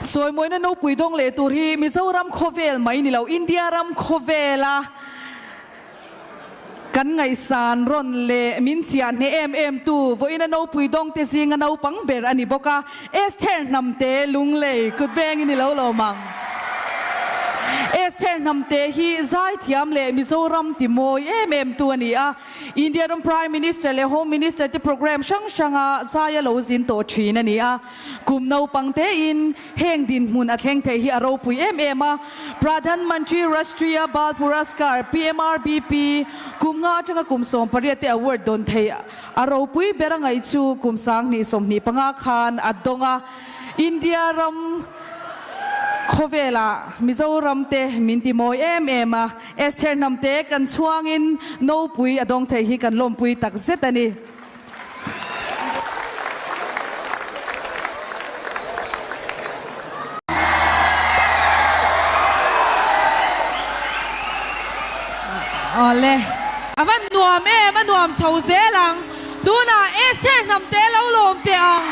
Chawimawina nopui dawng leh tur hi Mizoram khawvel mai ni lo, India ram khawvela kan ngaihsan rawn leh min chiah hneh em em tu vawiina nopui dawngte zinga naupang ber a ni bawk a, Esther Hnamte Lunglei kut bengin i lo lawm ang. Esther Hnamte hi zaithiam leh Mizoram ti mawi em em tu a ni a, India ram Prime Minister leh Home Minister te programme hrang hranga zai a lo zin tawh thin a ni a. Kum naupang tein heng dinhmun a thleng thei hi a ropui em em a. Pradhan Mantri Rashtriya Bal Puraskar, PMRBP, kum nga atanga kum 18 te award dawn thei a ropui ber a ngaih chu kum 2025 khan a dawng a. India ram khawvelah Mizoram te min ti mawi em em a. Esther hnamte kan chhuangin nopui a dawng thei hi kan lawmpui takzet a ni. Awle, a van nuam em, a nuam chho zel ang. Tunah Esther hnamte lo lawm teh ang.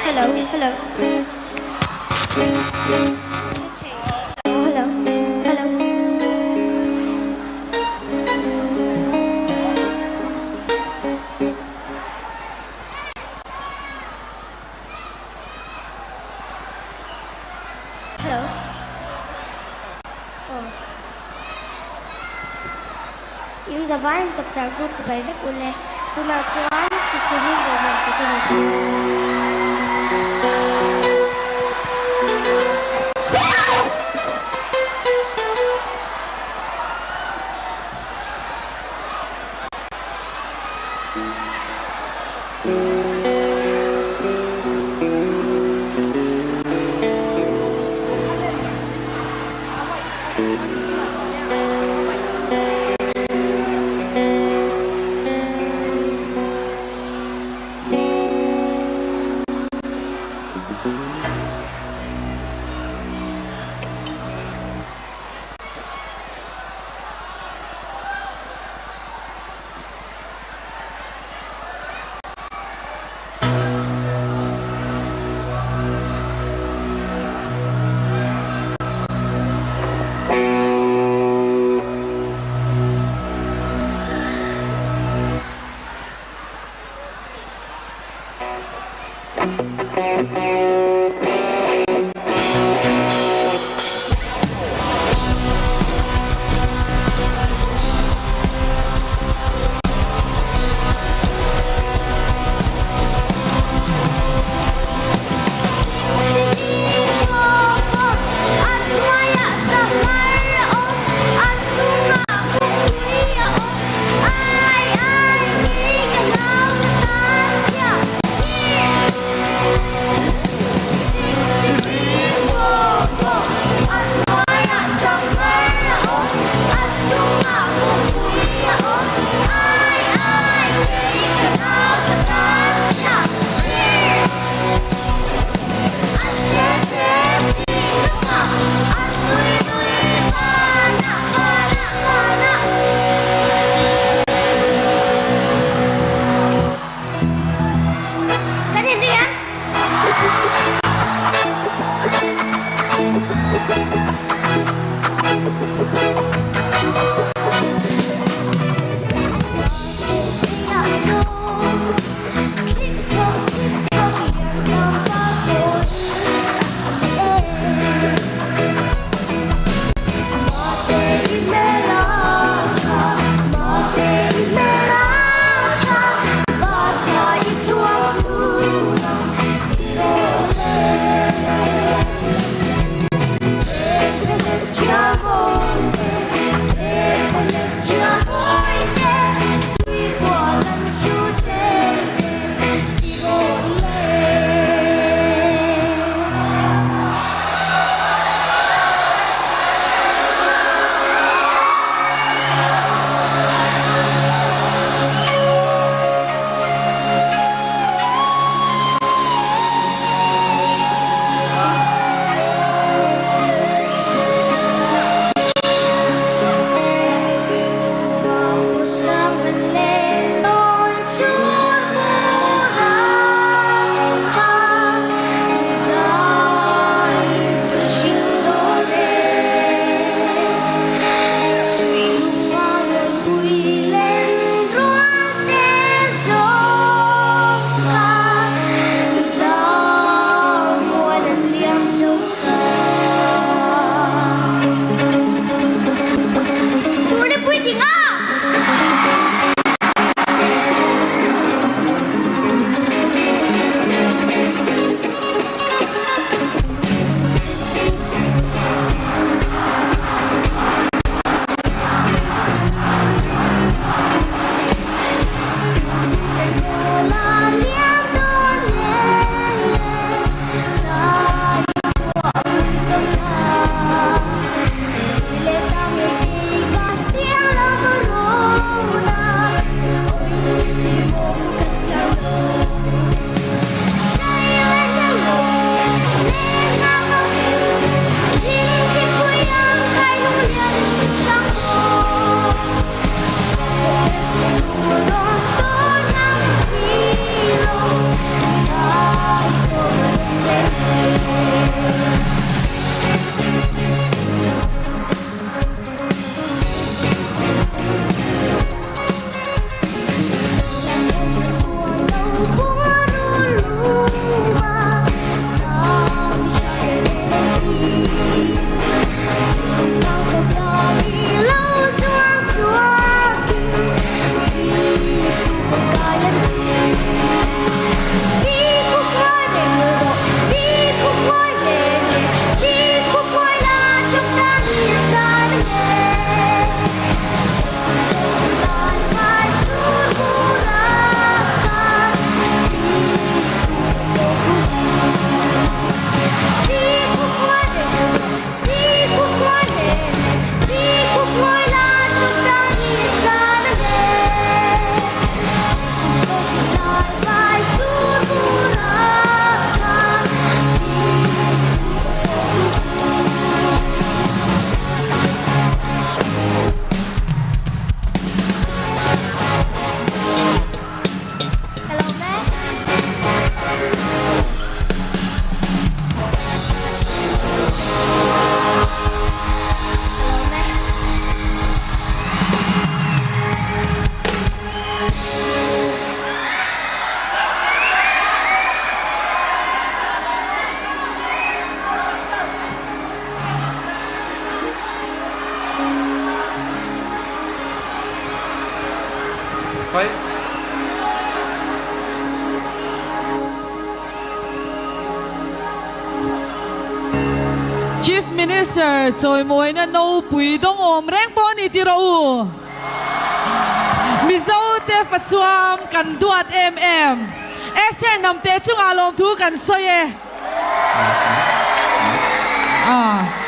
Hello, hello. Hello, hello. Hello. Aw. In zavain chapchar kut chibai vek u le. Tunah chuan siksahin rawhmuah tur ka rawn sawi ang. Khai. Chief Minister chawimawina nopui dawng awm reng pawh a ni ti rawh u. Mizo te fachuam kan duat em em. Esther Hnamte chungah lawmthu kan sawi e. Ah.